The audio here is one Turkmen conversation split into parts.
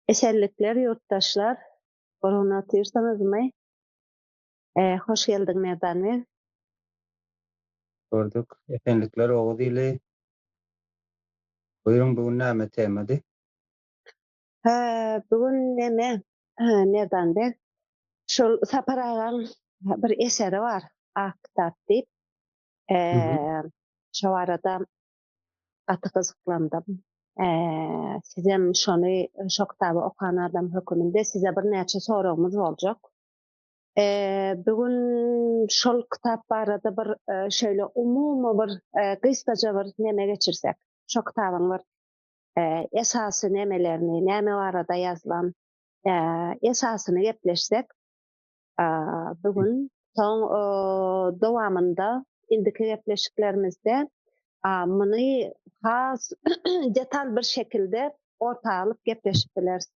Esenlikler ýurtdaşlar. Gurgun otyrsyňyzmy? Hoş geldiň Merdan beg. Gördük. Esenlikler Oguz ili. Buýruň bu gün näme temady? Hä, bu gün neme Merdan beg. Şol Sapar agaň bir eseri bar, Ak kitap diýip. Şo barada gaty gyzyklandym. Sizem şony şo kitaby okan adam höküminde size birnäçe soragymyz boljak. Bu gün şol kitap barada bir şeýle umumy bir gysgaça bir neme geçirsek. Şo kitabyň bir esasy nemelerini, näme barada ýazylan esasyny gepleşsek. Bu gün soň dowamynda indiki gepleşiklerimizde muny has detal bir şekilde orta alyp gepleşip bileris.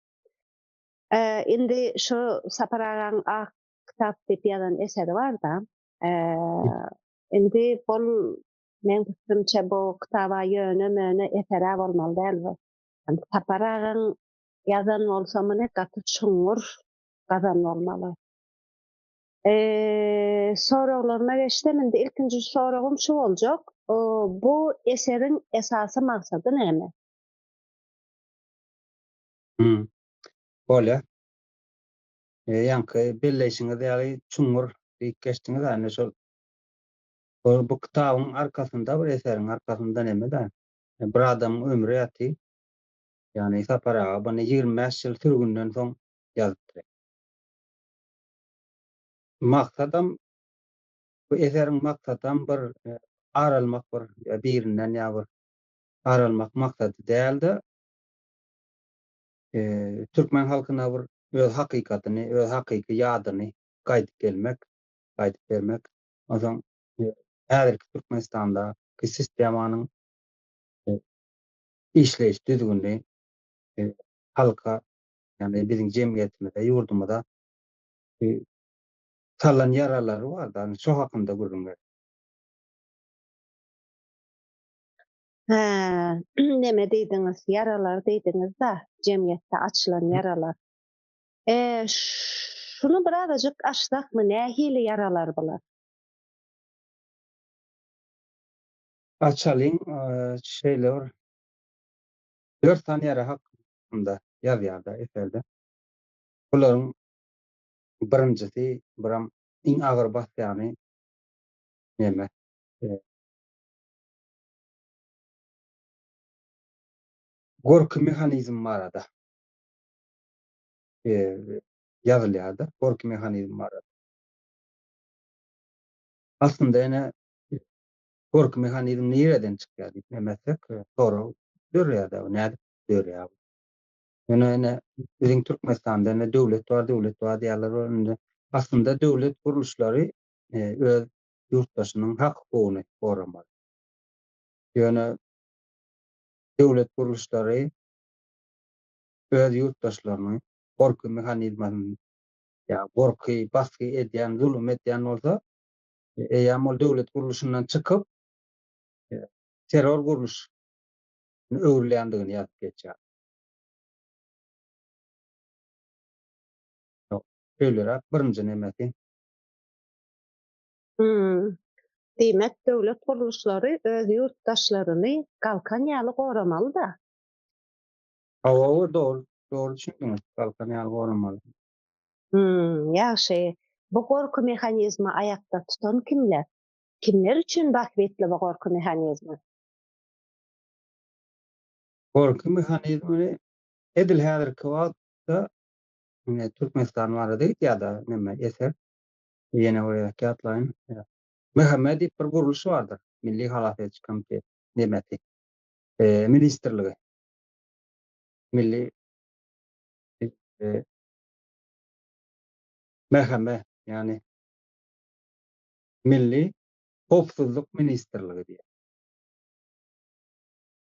Indi şu Sapar agaň Ak kitap diýip ýazan eseri bar-da. Indi bol meň pikirimçe bu kitaba ýöne-möne eser-ä bolmaly däl bu. Sapar agaň ýazan bolsa muny gaty çuňňur gazan bolmaly. Soraglaryma geçsem indi ilkinji soragym şu boljak. Bu eseriň esasy maksady näme? Hmm. Bolýar. Ýaňky belleýşiňiz ýaly çuňňur diýip geçdiňiz ine şol bu kitabyň arkasynda bir eseriň arkasynda neme-de bir adamyň ömri ýaty. Ýagny Sapar aga muny 25 ýyl sürgünden soň ýazypdyr. Maksadam bu eseriň maksadam bir ar almak bir birinden ýa bir ar almak maksady däl-de, türkmen halkyna bir öz hakykatyny, öz hakyky ýadyny gaýdyp gelmek, gaýdyp bermek. Onsoň häzirki Türkmenistandaky sistemanyň işleýiş düzgüni halka ýagny biziň jemgyýetimize, ýurdumyza salan ýaralary bar-da, şo hakynda gürrüň ber. Hä, neme diýdiňiz, ýaralar diýdiňiz-de, jemgyýetde açylan ýaralar. E, şuny birazajyk açsakmy, nähili ýaralar bular? Açalyň, şeýle bir dört sany ýara hakynda ýazýar-da eserde. Bularyň birinjisi, biram iň agyr basýany neme? Gorky mehanizmi barada ýazylýar-da, gorky mehanizmi barada. Aslynda ýene gorky mehanizmi nireden çykýar diýip neme etsek, sorag döreýär-de, nädip döreýär bu? Ýöne ine biziň Türkmenistanda ine döwlet bar, döwlet bar diýýärler. Indi aslynda döwlet gurluşlary öz ýurtdaşynyň hak-hukugyny goramaly. Ýöne döwlet gurluşlary öz ýurtdaşlaryny gorky mehanizmasyny ýa gorky, basgy edýän, zulum edýän bolsa, eýýäm ol döwlet gurluşyndan çykyp, terror gurluş öwrülýändigini ýazyp geçýär. Şeýleräk birinji nemesi. Hmm. Diýmek, döwlet gurluşlary öz ýurtdaşlaryny galkan ýaly goramaly-da? Hawa, dogry, dogry düşündiňiz, galkan ýaly goramaly. Hmm, ýagşy. Bu gorky mehanizmi aýakda tutan kimler? Kimler üçin bähbitli bu gorky mehanizmi? Gorky mehanizmini edil häzirki wagtda ine Türkmenistan barada gidýär-de neme eser. Ýene bir gezek ýatlaýyn. MHM diýip bir gurluş bardyr. Milli halas ediş komitet nemesi. Ministrligi. Milli MHM ýagny Milli howpsuzlyk ministrligi diýýär.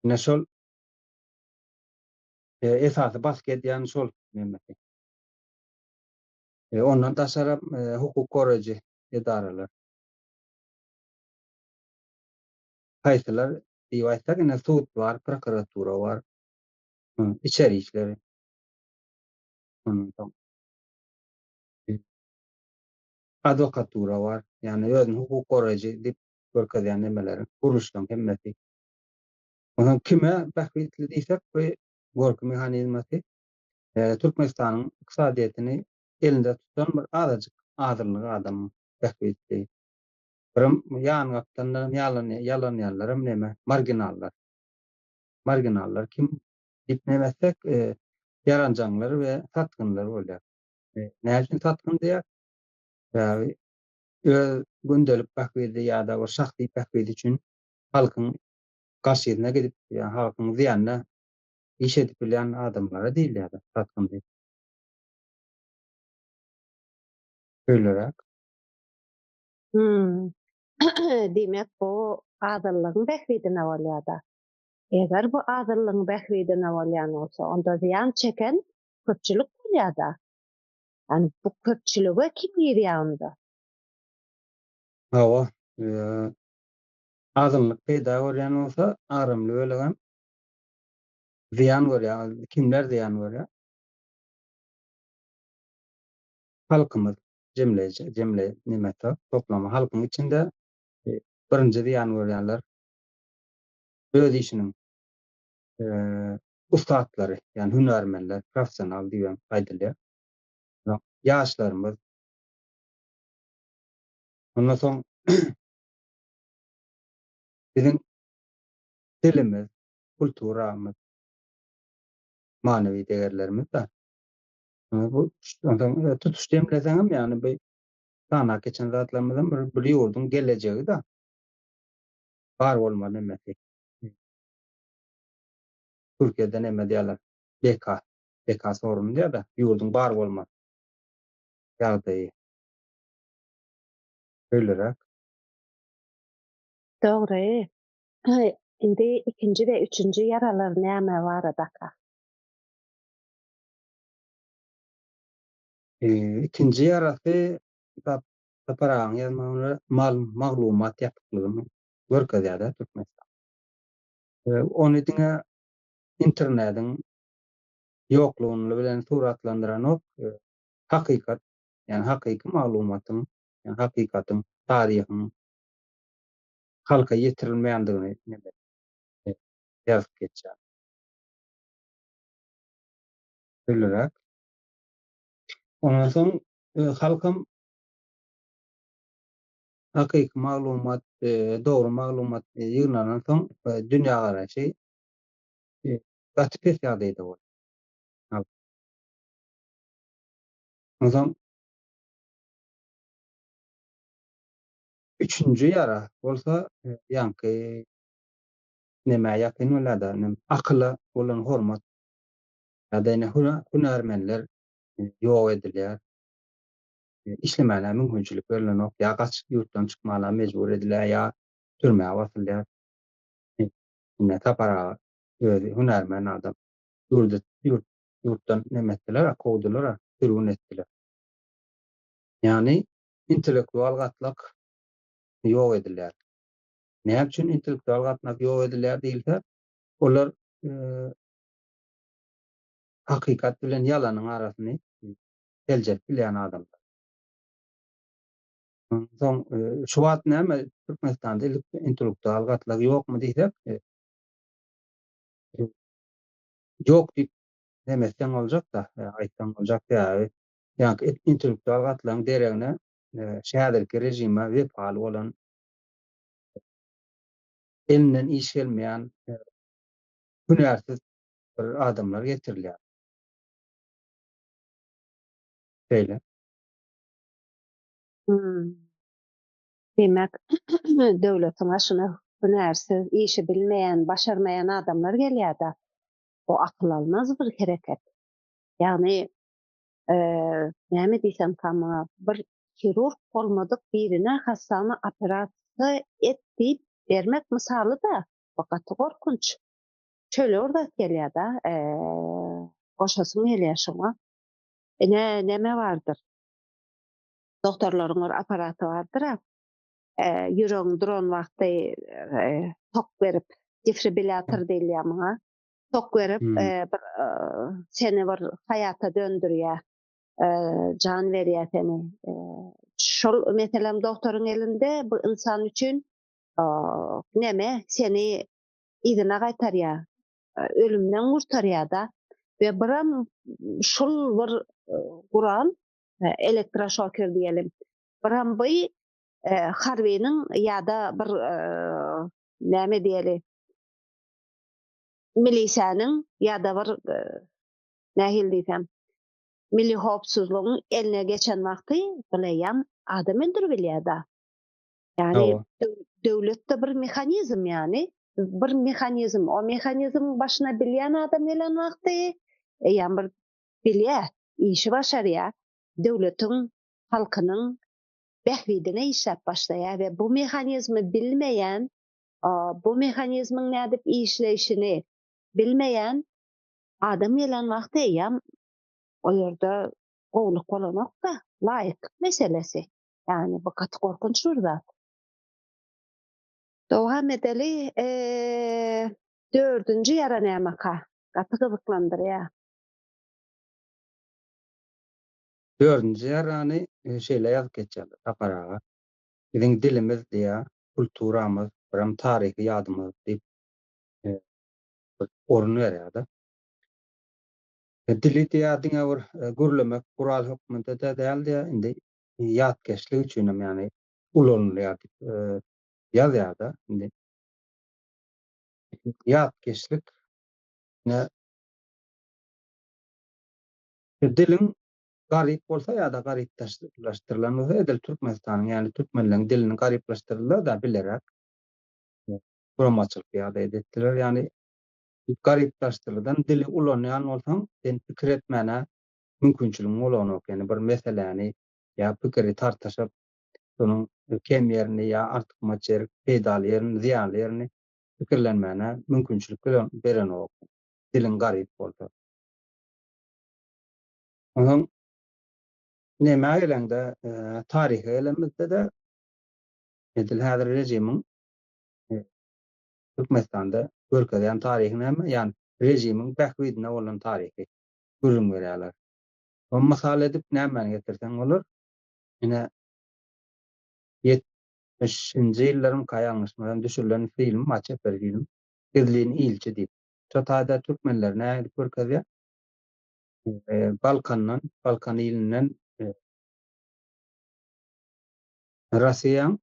Ine şol esasy basgy edýän şol nemesi. Ondan daşaram hukuk goraýjy edaralar. Haýsylar diýip aýtsak, ine sud bar, prokuratura bar, içeri işler. Ondan soň adwokatura bar. Ýagny özüni hukuk goraýjy diýip görkezýän nemeleriň, gurluşlaryň hemmesi. Onsoň kime bähbitli diýsek, bu gorky mehanizmasy Türkmenistanyň ykdysadyýetini elinde tutan bir azajyk azynlyk adamyň bähbitli. Birem ýan gapdaldan ýalanýanlaram neme, marginallar. Marginallar kim diýip neme etsek, ýaranjaňlar we satgynlar bolýar. Näme üçin satgyn diýýär? Sebäbi öz gündelik bähbidi ýa-da bir şahsy bähbidi üçin halkyň garşysyna gidip, ýa halkyň zyýanyna iş edip bilýän adamlara diýilýär satgyn diýip. Şeýleräk. Hmm. Diýmek, bu adyllygyň bähbidine bolýar-da. Eger bu adyllygyň bähbidine bolýan bolsa, onda zyýan çeken köpçülik bolýar-da. Ýani bu köpçülige kim girýär onda? Hawa, azynlyk peýda görýän bolsa, agramly bölegem zyýan görýär. Kimler zyýan görýär? Halkymyz jemleýji, jemle nemesi, toplamy halkyň içinde birinji zyýan görýänler öz işiniň ussatlary, ýagny hünärmenler, professional diýibem aýdylýar. Ýaşlarymyz. Ondan soň biziň dilimiz, kulturamyz, manywy degerlerimiz-de. Bu onsoň tutuş jemleseňem, ýagny bu sanap geçen zatlarymyzam bir bir ýurduň gelejegi-de. Bar bolma nemesi. Türkiýede neme diýýärler? Beka. Beka sorunu diýýär-de, ýurduň bar bolma ýagdaýy. Şeýleräk. Dogry. Indi ikinji we üçünji ýaralar näme baradaka? Ikinji ýarasy Sapar agaň ýazmagyna görä mal maglumat ýapyklygyny görkezýär-de Türkmenistan. Ony diňe internediň ýoklugyny bilen suratlandyranok, hakykat, ýagny hakyky maglumatyň, ýagny hakykatyň, taryhyň halka ýetirilmeýändigini neme ýazyp geçýär. Şeýleräk. Ondan soň halkam hakyky maglumat, dogry maglumat ýygnanan soň dünýägaraýşy gaty pes ýagdaýda bolýar. Onsoň üçünji ýara bolsa ýaňky nämä ýakyn bolýar-da, akyla bolan hormat ýa-da ine hünärmenler ýok edilýär. Işlemäne mümkinçilik berlenok, ýa gaçyp ýurtdan çykmana mejbur edilýär, ýa türmä basylýar. Ine Sapar aga özi hünärmen adam. Ýurda ýurt ýurtdan neme etdiler, kowdular, sürgün etdiler. Ýagny intellektual gatlak ýok edilýär. Näme üçin intellektual gatlak ýok edilýär diýilse, olar hakykat bilen ýalanyň arasyny seljerip bilýän adamlar. Soň şu wagt näme Türkmenistanda intellektual gatlak ýokmy diýsek, ýok diýip näme etseň boljak-da, aýtsaň boljak sebäbi ýaňky intellektual gatlagyň deregine häzirki režime wepaly bolan elinden iş gelmeýän hünärsiz bir adamlar getirilýär. Şeýle. Hmm. Diýmek, döwletiň başyna hünärsiz, işi bilmeýän, başarmaýan adamlar gelýär-de. Bu akyl almaz bir hereket. Ýagny, näme diýsem muňa, bir hirurg bolmadyk birine hassany operasiýa et diýip bermek mysaly-da, bu gaty gorkunç. Şeýle bir zat gelýär-de, goşasym gelýär şoňa. Ine, neme bardyr? Dogtorlaryň bir apparaty bardyr-a. Ýüregiň duran wagty tok berip, defribilýator diýilýär muňa. Tok berip, bir seni bir haýata döndürýär. Jan berýär seni. Şol meselem dogtoryň elinde bu ynsan üçin neme seni yzyna gaýtarýar. Ölümden gurtarýar-da. We biram şul bir gural elektroşoker diýelim. Biram bu harbynyň ýa-da bir näme diýeli milisiýanyň ýa-da bir nähili diýsem milli howpsuzlygyň eline geçen wagty bileýän adam öldürip bilýär-da. Ýagny döwletde bir mehanizm ýagny bir mehanizm o mehanizmiň başyna bilýän adam gelen wagty eýýäm bir bilýär, işi başarýar, döwletiň halkynyň bähbidine işläp başlaýar we bu mehanizmi bilmeýän, bu mehanizmiň nädip işleýşini bilmeýän adam gelen wagty eýýäm o ýerde gowulyk bolanok-da, laýyklyk meselesi. Ýagny bu gaty gorkunç bir zat. Dowam edeli. Dördünji ýara nämeka? Gaty gyzyklandyrýar. Dördünji ýarany şeýle ýazyp geçýärler, Sapar aga. Biziň dilimiz diýýär, kulturamyz, birem taryhy ýadymyz diýip bir orun berýär-de. Dili diýýär diňe bir gürlemek gural hökmünde-de däl diýýär, indi ýatkeşlik üçinem ýagny ulanylýar diýip ýazýar-da. Indi ýatkeşlik ne Diliň garyp bolsa ýa-da garyplaşdyrylan bolsa edil Türkmenistanyň ýagny türkmenleň dilini garyplaşdyrdylar-da bilerek guramaçylyk ýagdaýda etdiler. Ýagny garyplaşdyrylan dili ulanýan bolsaň sen pikir etmäne mümkinçiligiň bolanok. Ýagny bir meseläni ýa pikiri tartyşyp şonuň kem ýerini ýa artykmaç ýeri, peýdaly ýerini, zyýanly ýerini pikirlenmäne mümkinçilik berenok. Diliň garyp bolsa. Onsoň nämä geleňde, taryha gelenimizde-de edil häzir režimiň Türkmenistanda görkezýän taryhy näme? Ýagny režimiň bähbidine bolan taryhy gürrüň berýärler. Oňa mysal edip nämäni getirseň bolar? Ine, ýetmişinji ýyllaryňka ýalňyşmasam düşürilen film bar, çeper film. Gizlin ilçi diýip. Şo taýda türkmenleri nähili görkezýär? Balkandan, Balkan ilinden Russiýaň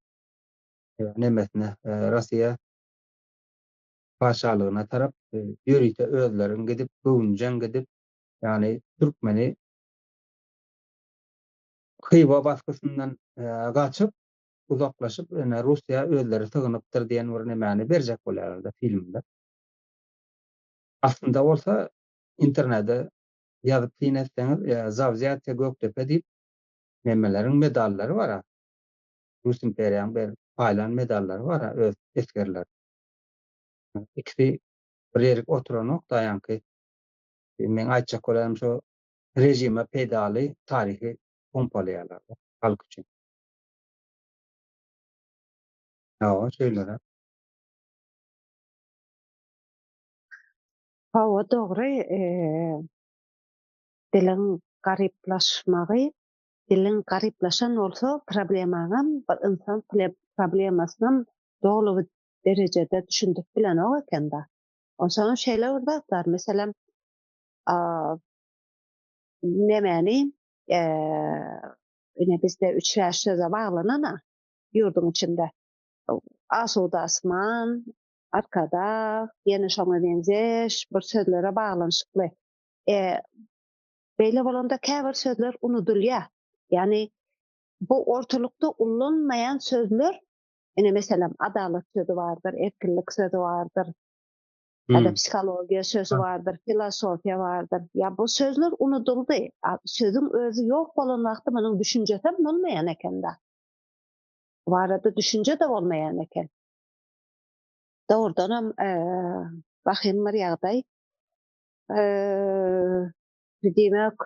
nemesine, Russiýa patyşalygyna tarap ýörite özleriň gidip, göwünjeň gidip, ýagny türkmeni Hywa basgysyndan gaçyp, uzaklaşyp, ine Russiýa özleri sygynypdyr diýen bir nemäni berjek bolýarlar-da filmde. Aslynda bolsa internede ýazyp syn etseňiz Za wzýatýe Gökdepe diýip nemeleriň medallary bar-a. Rus imperiýaň berip paýlan medallary bar-a öz esgerler. Ikisi bir ýerik oturanok-da ýaňky meň aýtjak bolýanym şo režime peýdaly taryhy pompalaýarlar halk üçin. Hawa şeýleräk. Hawa dogry diliň garyplaşmagy diliň garyplaşan bolsa problemaňam bir ynsan problemasynam doly bir derejede düşündirip bilenok ekenda. Onsoňam şeýle bir zat bar meselem nemäni ine bizde üç-bäş söze baglanana ýurduň içinde asuda asman Arkadag, ýene şoňa meňzeş bir sözlere baglanyşykly. E, beýle bolanda käbir sözler unudylýar. Ýagny bu ortalykda ullanmaýan sözler, ine meselem, adalat sözi bardyr, erkinlik sözi bardyr, ýa-da psihologiýa sözi bardyr, filosofiýa bardyr. Ýa bu sözler unudyldy. Sözüň özi ýok bolan wagty munuň düşünjesem bolmaýan eken-de. Bu barada düşünje-de bolmaýan eken. Dogrudanam wahym bir ýagdaý. Diýmek,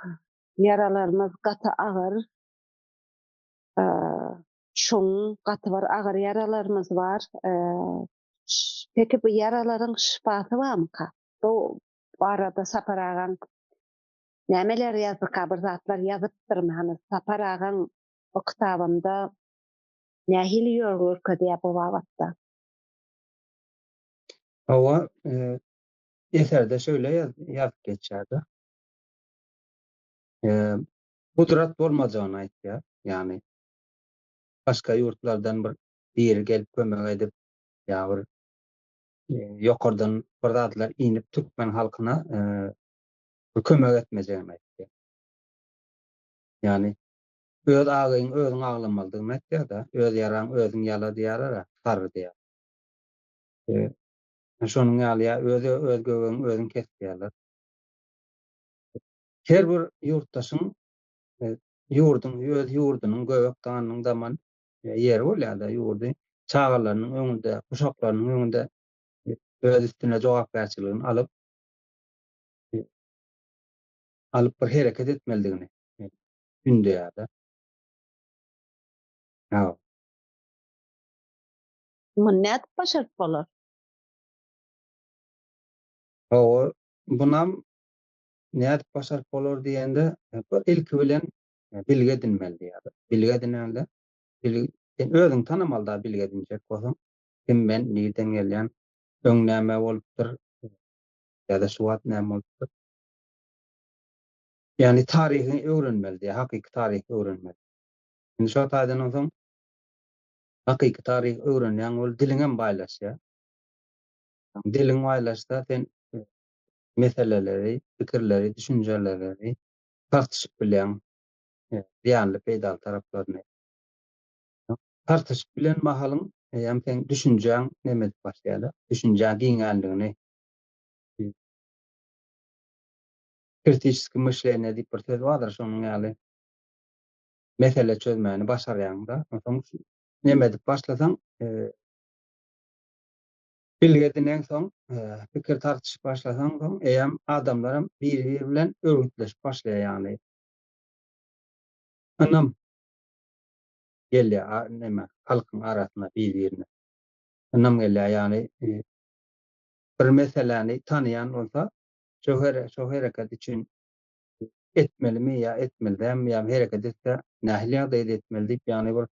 ýaralarymyz gaty agyr. Çuň, gaty bir agyr ýaralarymyz bar. Peki bu ýaralaryň şypasy barmyka? Bu. Bu arada Sapar agaň nämeler ýazdyka bir zatlar ýazypdyrmy hany Sapar agaň o kitabynda nähili ýol görkezýär bu babatda? Hawa, eserde şeýle ýazyp geçýär-de. Gudrat bolmajagyny aýtýar. Ýagny başga ýurtlardan bir biri gelip kömek edip ýa bir ýokardan bir zatlar inip türkmen halkyna bir kömek etmejegini aýtýar. Ýagny öz agyň özüň aglamalydygyny aýtýar-da, öz ýaraň özüň ýala diýýärler-ä, sargy diýýär. Şonuň ýaly ýa öz öz göbegiňi özüň kes diýýärler. Her bir ýurtdaşyň ýurduň öz ýurdunyň göbek ganynyň daman ýeri bolýar-da, ýurdy çagalarynyň öňünde, uşaklarynyň öňünde öz üstüne jogapkärçiligini alyp alyp bir hereket etmelidigini ündeýär-de. Hawa. Muny nädip başaryp bolar? Hawa, bunam nädip başaryp bolar diýende, ilki bilen bilgi edinmeli diýýär. Bilgi edinende, bilgi, sen özüňi tanamaly da bilgi edinjek bolsaň, kim men, nirden gelýän, öň näme bolupdyr, ýa-da şu wagt näme bolupdyr. Ýagny taryhy öwrenmeli diýýär, hakyky taryhy öwrenmeli. Indi şo taýdan onsoň hakyky taryhy öwrenýäň, ol diliňem baýlaşýar. Diliň baýlaşsa sen meseleleri, pikirleri, düşünjeleri tartyşyp bilýäň, zyýanly, peýdaly taraplaryny. Tartyşyp bilen mahalyň eýýäm seň düşünjäň neme edip başlaýar-da, düşünjäň giňänligini kritiçeskiý myşleniýe diýip bir söz bardyr, şonuň ýaly mesele çözmäni başarýaň-da. Onsoň neme edip başlasaň, Bilgi edineňsoň, pikir tartyşyp başlasaň soň eýýäm adamlaram biri-biri bilen örgütleşip başlaýar ýagny ynam gelýär neme halkyň arasyna biri-birine ynam gelýär ýagny bir meseläni tanaýan bolsa şo şo hereket üçin etmelimi ýa etmeli dälmi ýa hereket etse nähili ýagdaýda etmeli diýip ýagny bir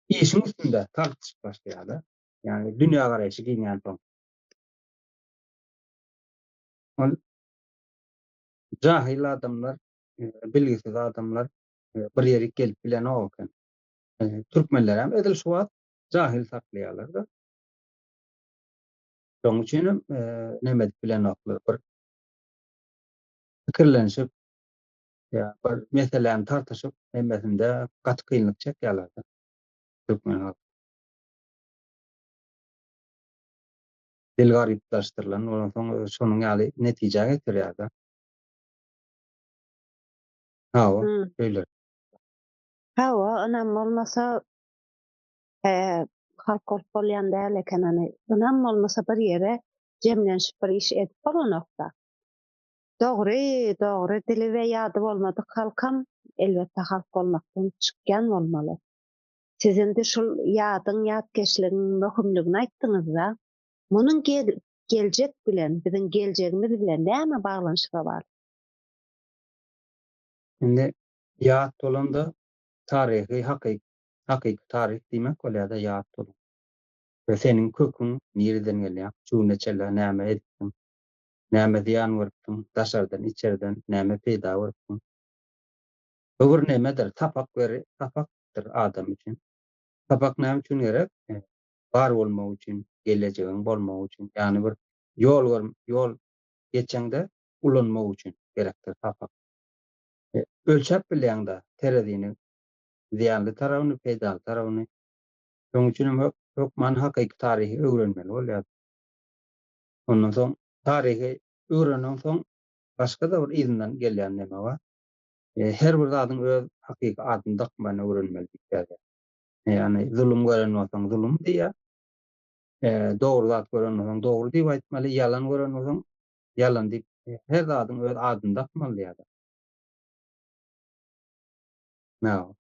işiň üstünde tartyşyp başlaýar-da. Ýagny dünýägaraýşy giňänsoň. Ol jahyl adamlar, bilgisiz adamlar bir ýerik gelip bilenok eken. Türkmenler hem edil şu wagt jahyl saklaýarlar-da. Şonuň üçin hem neme edip bilenoklar. Bir pikirlenişip, ýa bir meseläni tartyşyp, hemmesinde gaty kynlyk çekýärler-de türkmen halky. Dil garyplaşdyrylan bolansoň şonuň ýaly netijä getirýär-de. Hawa, şeýle. Hawa, ynam bolmasa halk bolup bolýan däl eken hany. Ynam bolmasa bir ýere jemlenişip bir iş edip bolanok-da. Dogry, dogry dili we ýady bolmadyk halkam elbetde halk bolmakdan çykýan bolmaly. Siz indi şul ýadyň, ýatkeşligiň möhümligini aýtdyňyzda, munuň geljek bilen, biziň geljegimiz bilen näme baglanyşygy bar? Indi ýat bolanda taryhy hakyk, hakyky taryh diýmek bolýar-da ýat bolan. We seniň köküň nireden gelýär, şu güne çenli näme edipsiň, näme zyýan görüpsiň, daşardan, içerden näme peýda görüpsiň. Bu bir nemedir, sapak beri, sapakdyr adam üçin. Sapak näme üçin gerek? Bar bolmak üçin, gelejegiň bolmagy üçin, ýagny bir ýol gör, ýol geçeňde ulanmak üçin gerekdir sapak. Ölçäp bilýäň-de terezini, zyýanly tarabyny, peýdaly tarabyny. Şonuň üçin hem hökman hakyky taryhy öwrenmeli bolýar. Ondan soň taryhy öwrenensoň başga-da bir yzyndan gelýän neme bar. Her bir zadyň öz hakyky adyny dakmany öwrenmeli diýip ýazýar. Ýagny zulum gören bolsaň zulum diýýär. Dogry zat gören bolsaň dogry diýip aýtmaly, ýalan gören bolsaň ýalan diýip her zadyň öz adyny dakmaly diýýär. Näme?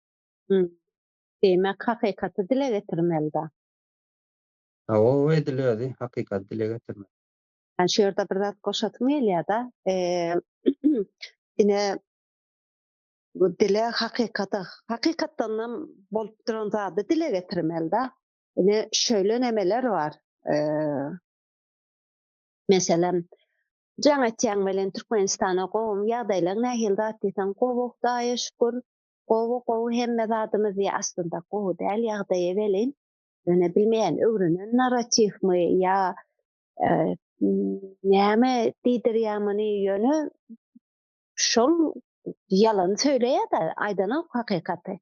Diýmek hakykaty dile getirmeli-da. Hawa, edil özi hakykaty dile getirmeli. Yani şu ýerde bir zat goşasym gelýär-de. Ine bu dile hakykata, hakykatdanam bolup duran zady dile getirmeli-de. Ine şöyle nemeler bar. Meselem, jaň etýäň welin Türkmenistana gowumy ýagdaýlaň nähili zat diýseň, gowy Hudaýa şükür, gowy gowy hemme zadymyz diýýär. Aslynda gowy däl ýagdaýy welin, ýöne bilmeýän öwrenen narratiwmy ýa näme diýdirýär muny ýöne şol ýalan söýleýär-de, aýdanok hakykaty.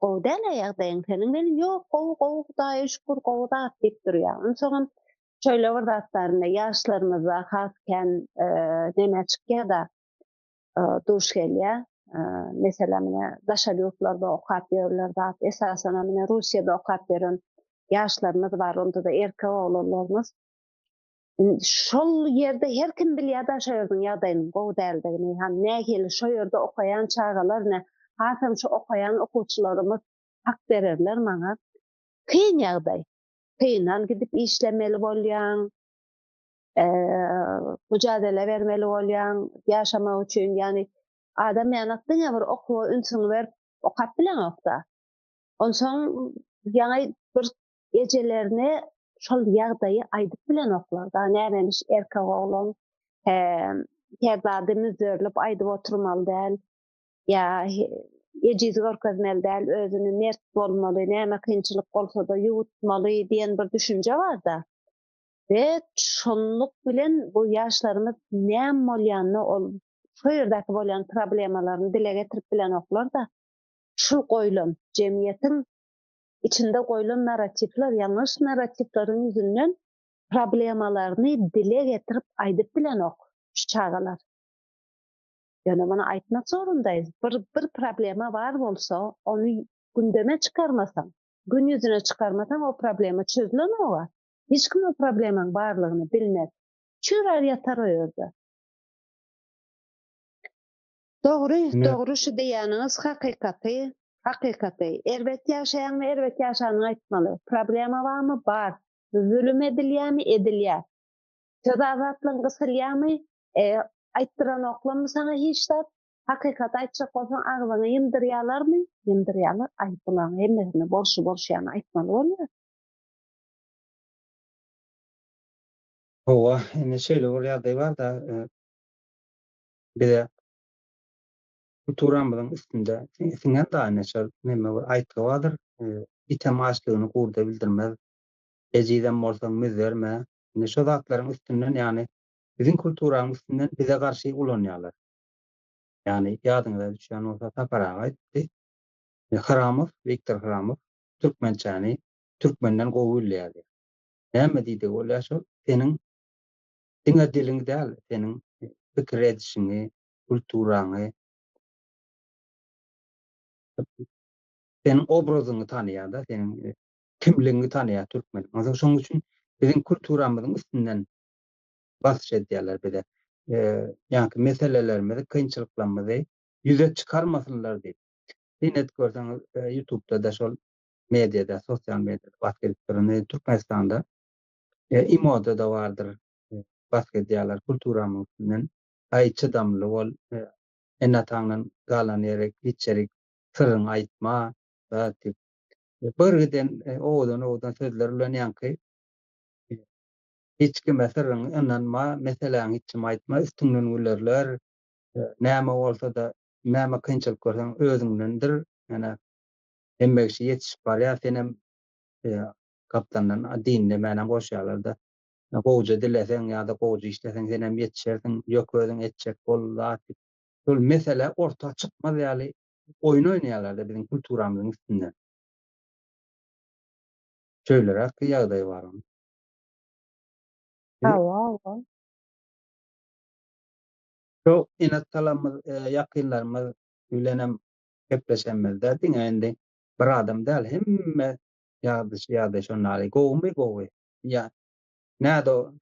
Gowy däl-ä ýagdaýyň seniň welin ýok gowy gowy Hudaýa şükür gowy zat diýip durýar. Onsoňam şeýle bir zat bar indi ýaşlarymyzda has kän neme çykýar-da duş gelýär. Meselem ine daşary ýurtlarda okap ýörler zat esasanam ine Russiýada okap ýören ýaşlarymyz bar onda-da erkek oglanlarymyz. Şol ýerde her kim bilýär-de şo ýerdiň ýagdaýynyň gowy däldigini, hany nähili şo ýerde okaýan çagalar ine hasam şu okaýan okuwçylarymyz hak bererler maňa. Kyn ýagdaý. Kyndan gidip işlemeli bolýaň, müjadele bermeli bolýaň ýaşamak üçin. Ýagny adam ýanak diňe bir okuwa ünsüňi berip okap bileňok-da. Onsoň ýaňy bir ejelerine şol ýagdaýy aýdyp bilenoklar-da. Nämemiş erkek oglan her zady müzzerlip aýdyp oturmaly däl. Ýa ejiz görkezmeli däl, özüni mert bolmaly, näme kynçylyk bolsa-da ýuwutmaly diýen bir düşünje bar-da. We şonluk bilen bu ýaşlarymyz näme bolýanyny ol şo ýerdäki bolýan problemalaryny dile getirip bilenoklar-da. Şu goýlan jemgyýetiň içinde goýlan narratiwler, ýalňyş narratiwleriň ýüzünden problemalaryny dile getirip aýdyp bilenok şu çagalar. Ýöne muny aýtmak zorundaýys. Bir bir problema bar bolsa, ony gündeme çykarmasaň, gün ýüzüne çykarmasaň o problema çözülenoga. Hiç kim o problemaň barlygyny bilmez. Çürer ýatar o ýerde. Dogry, dogry şu diýýäniňiz hakykaty, hakykaty. Erbet ýaşaýaňmy, erbet ýaşanyňy aýtmaly. Problema barmy? Bar. Zulum edilýärmi? Edilýär. Söz azatlygyň gysylýarmy? E, aýtdyranoklarmy saňa hiç zat? Hakykaty aýtjak bolsaň agzyňy ýymdyrýarlarmy? Ýymdyrýarlar. Aý, bularyň hemmesini bolşy-bolşy ýaly aýtmaly bolýar. Hawa, indi şeýle bir ýagdaý bar-da, bize kulturamyzyň üstünde siňen da ine şol neme bir aýtgy bardyr, item açlygyny gurda bildirmez, ejizem bolsaň müzzerme. Indi şo zatlaryň üstünden ýagny biziň kulturanyň üstünden bize garşy ulanýarlar. Ýagny ýadyňyza düşýän bolsa Sapar aga aýtdy. Hramow, Wiktor Hramow türkmençäni türkmenden gowy bilýär diýýär. Näme diýdigi bolýar şol seniň diňe diliň däl, seniň pikir edişiňi, kulturaňy, seniň obrazyňy tanaýar-da, seniň kimligiňi tanaýar türkmen. Onsoň şonuň üçin biziň kulturamyzyň üstünden basyş edýärler bize. Ýaňky meselelerimizi, kynçylyklarymyzy ýüze çykarmasynlar diýip. Syn edip görseňiz, YouTube'da-da şol mediada, sosial mediada basyp edip duran Türkmenistanda imoda-da bardyr basyp edýärler kulturamyň üstünden. Aý çydamly bol, ene-ataňdan galan ýere hiç ýerik syryňy aýtma zat diýip. Bir giden owadan-owadan sözler bilen ýaňky hiç kime syryňy ynanma, meseläňi hiç kime aýtma, üstüňden gülerler. Näme bolsa-da, näme kynçylyk görseň özüňdendir. Ýöne hemme kişi ýetişip barýar, senem gapdandan dinlemänem goşýarlar-da. Gowja dileseň ýa-da gowja işleseň senem ýetişersiň, ýok özüň etjek bol zat diýip. Şol mesele orta çykmaz ýaly oýun oýnaýarlar-da biziň kulturamyzyň üstünden. Şeýleräk bir ýagdaý bar onuň. Hawa, hawa. Şo ene-atalarymyz, ýakynlarymyz bilenem gepleşenimizde diňe indi bir adam däl, hemme ýagdaý şondaly. Gowumy? Gowy. Ýa nädo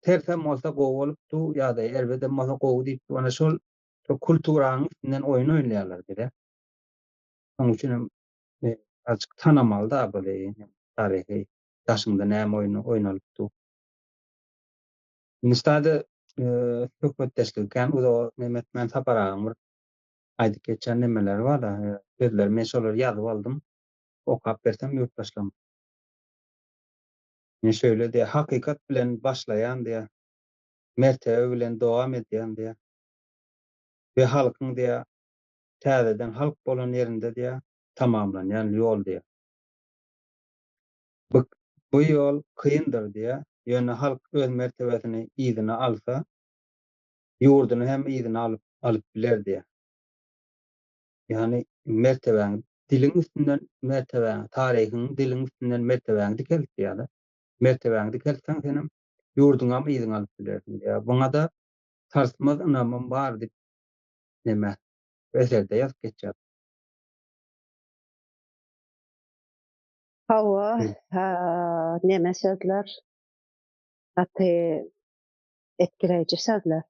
tersem bolsa gowy bolup du ýa-da erbedem bolsa gowy diýip ana şol şol kulturanyň üstünden oýun oýnaýarlar bize. Şonuň üçin hem azajyk tanamaly da bu taryhy daşyňda näme oýun oýnalyp du. Indi ştada söhbetdeşligi kän uzaga neme etmän Sapar agaň bir aýdyp geçýän nemeleri bar-da, sözleri men şolary ýazyp aldym. Okap bersem ýurtdaşlaryma. Men şöyle diýýär, hakykat bilen başlaýan diýýär, mertebe bilen dowam edýän diýýär. We halkyň diýýär, täzeden halk bolan ýerinde diýýär, tamamlanýan ýol diýýär. Bu bu ýol kyndyr diýýär, ýöne halk öz mertebesini yzyna alsa, ýurduny hem yzyna alyp alyp biler diýýär. Ýagny mertebäňi diliň üstünden mertebäňi, taryhyň diliň üstünden mertebäňi dikelt diýýär-de. Mertebäňi dikeltseň senem ýurduňam yzyňa alyp bilersiň diýýär. Buňa-da sarsmaz ynamym bar diýip neme bu eserde ýazyp geçýär. Hawa, neme sözler? Gaty etkileýji sözler.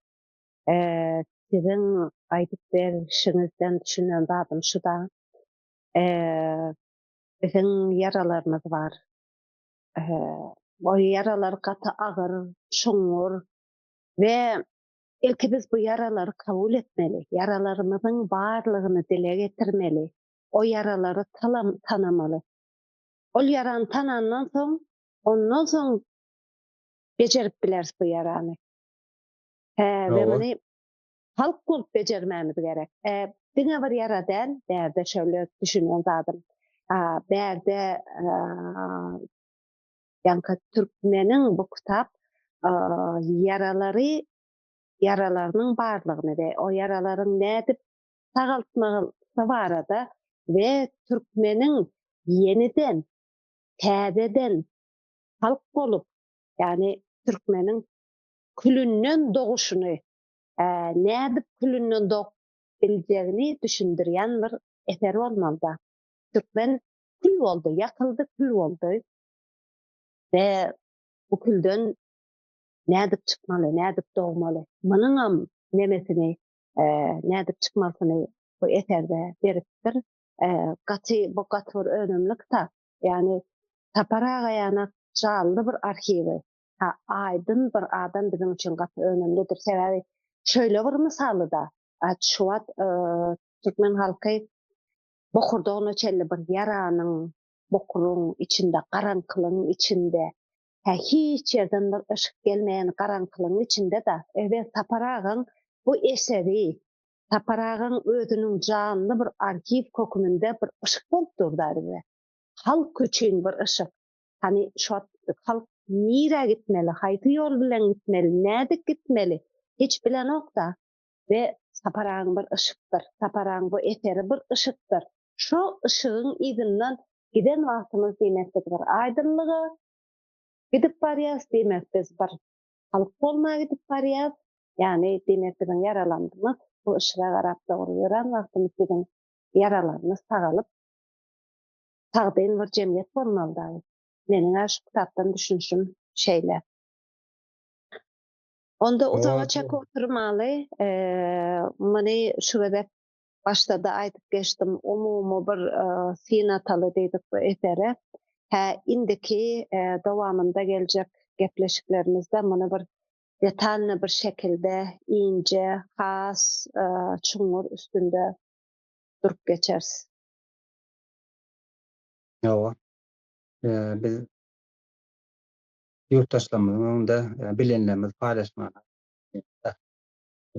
Siziň aýdyp berşiňizden düşünen zadym şu-da, biziň ýaralarymyz bar. O ýaralar gaty agyr, çuňňur we ilki biz bu ýaralary kabul etmeli, ýaralarymyzyň barlygyny dile getirmeli, o ýaralary tanamaly. Ol ýarany tanandan soň, ondan soň bejerip bileris bu ýarany. Hä, we muny halk bolup bejermämiz gerek. Diňe bir ýara däl, bärde şöyle düşünen zadym. Bärde ýaňky türkmeniň bu kitap ýaralary ýaralarynyň barlygyny we o ýaralaryň nädip sagaltmagy barada we türkmeniň ýeniden täzeden halk bolup, ýagny türkmeniň külünden doguşyny, nädip külünden dogup biljegini düşündirýän bir eser bolmalyda. Türkmen kül boldy, ýakyldy, kül boldy we bu külden nädip çykmaly, nädip dogmaly? Munuňam nemesini, nädip çykmalysyny bu eserde beripdir. Gaty, bu gaty bir önümli kitap. Ýagny Sapar aga ýanak janly bir arhiwi. Ha, aýdyn bir adam biziň üçin gaty önümlidir. Sebäbi şöyle bir mysaly-da, şu wagt türkmen halky bokurdagyna çenli bir ýaranyň, bokuryň içinde, garaňkylygyň içinde, hä, hiç ýerden bir yşyk gelmeýän garaňkylygyň içinde-de, we Sapar agaň bu eseri, Sapar agaň özüniň janly bir arhiw hökmünde bir yşyk bolup dur-da bize. Halk üçin bir yşyk. Hany şu wagt halk nirä gitmeli, haýsy ýol bilen gitmeli, nädip gitmeli, hiç bilenok-da. We Sapar agaň bir yşykdyr. Sapar agaň bu eseri bir yşykdyr. Şo yşygyň yzyndan giden wagtymyz diýmek biz bir aýdynlyga gidip barýas, diýmek biz bir halk bolmaga gidip barýas. Ýagny diýmek biziň ýaralandymyz bu yşyga garap dogry ýörän wagtymyz biziň ýaralarymyz sagalyp, sagdyn bir jemgyýet bolmaly dagy. Meniň-ä şu kitapdan düşünişim şeýle. Onda uzaga çekip oturmaly. Muny şu gezek başda-da aýdyp geçdim, umumy bir syn ataly diýdik bu esere. Hä, indiki dowamynda geljek gepleşiklerimizde muny bir detalny bir şekilde, ince, has çuňňur üstünde durup geçeris. Hawa. Biz ýurtdaşlarymyzyň öňünde bilenlerimizi paýlaşmaga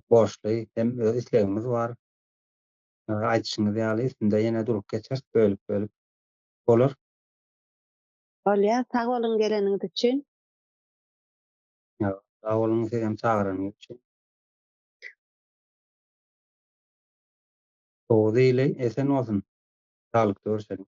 borçly hem öz islegimiz bar. Aýdyşyňyz ýaly üstünde ýene durup geçeris bölüp-bölüp. Bolar. Bolýar. Sag boluň geleniňiz üçin. Sag boluň sizem çagyranyňyz üçin. Gowuzy ili esen bolsun. Saglykda görüşeliň.